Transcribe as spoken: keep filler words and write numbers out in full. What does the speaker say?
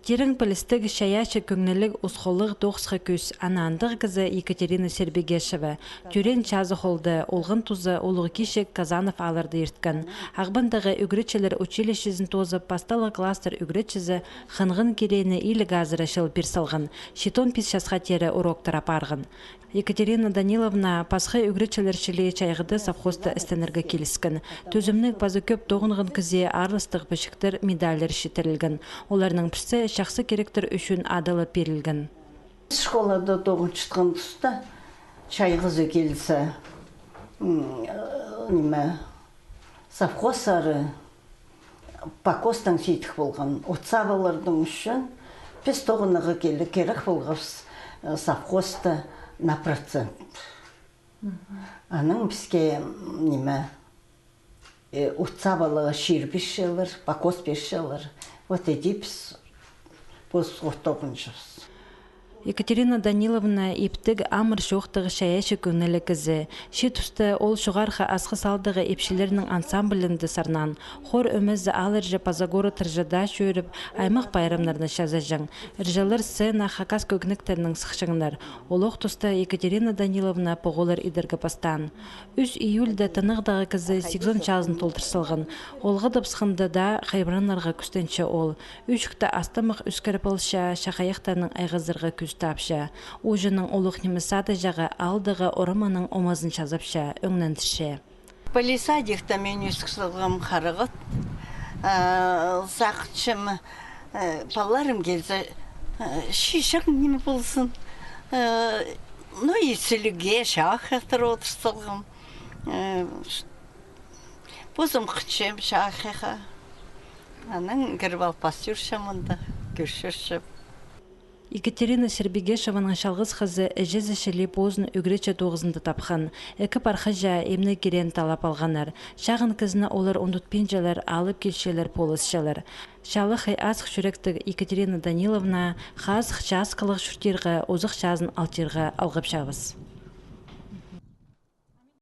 Тирең пілістіг, чайаачы кӧңніліг, ус холлығ, тоғысха кӱс. Аның андағ кізі Екатерина Сербегешева. Тӧреен чазы холда, олған тузы улуғ кичіг Казанов аалларда ирткен. Ағбандағы ӱгретчілер училищезін тоозып, пасталығ класстар ӱгретчізі, хынған киреені иліг азыра чыл пир салған. Читон пис часха теере уроктар апарған. Екатерина Даниловна пасха ӱгретчілер чіли чайғыда совхозта істенерге киліскен. Тӱзімніг паза кӧп тоғынған кізее аарластығ пічіктер, медальлер читірілген. Оларның пірсі чахсы киректер ӱчӱн адалып пирілген. Школада тоғынчатхан туста чайғызы килзе, м, э, ниме, совхозтары покостаң сидік полған. От сабаларның ӱчӱн піс тоғынарға киле-, кирек полғабыс, э, совхозта на процент. Анаң піске, м, ниме, э, от сабаларға чир пирчелер, покос пирчелер. Вот иди піс пос тоғынчабыс. Екатерина Даниловна иптіг, амыр чоохтығ, чайаачы кӧңніліг кізі. Че туста ол Чоғархы Асхыс аалдағы ипчілернің ансамблінде сарнаан. Хор ӧмезі аалларҷа паза городтарҷа даа чӧріп, аймах пайрамнарны чазаҷаң. Ырҷалар сцена хакас кӧгенектерінең сыхчаңнар. Олох туста Екатерина Даниловна поғолар идерге пастаан. Ӱс июльда тынағдағы кізі сигізон чазын толдыр салған. Олғадыбысханда даа хайбыранарға кӱстенче ол. Ӱчӱкте астамах ӧскіріп алча, чахайахтарнаң айғазарға кӱс тапча. Ууҷаның улуғ нимес садыҷағы аалдағы ораманың омазын чазапча, ӧңнендірче. Палисадикта мин ӧскір салғам, харағат. А, сағынчам, э, палаларым килзе, э, чиҷең ниме ползын. Э, ну и сіліге чахайахтар одыр салғам. Э, ш-, позым хынчам чахайахха. Анаң кіріп ал пас чӧрчем мында, кӧр чӧрчем. Екатерина Сербегешеваның чалғыс хызы іҷезі чіли позын ӱгретчі тоғызында тапхан. Ікі пархаҷаа имнег киреен таллап алғаннар. Чағын кізіні олар ундутпинчалар, алып килчелер, полысчалар. Чалахай азых чӱректіг Екатерина Даниловна хазых часкалығ чуртирға, узах чазын алтирға алғапчабыс.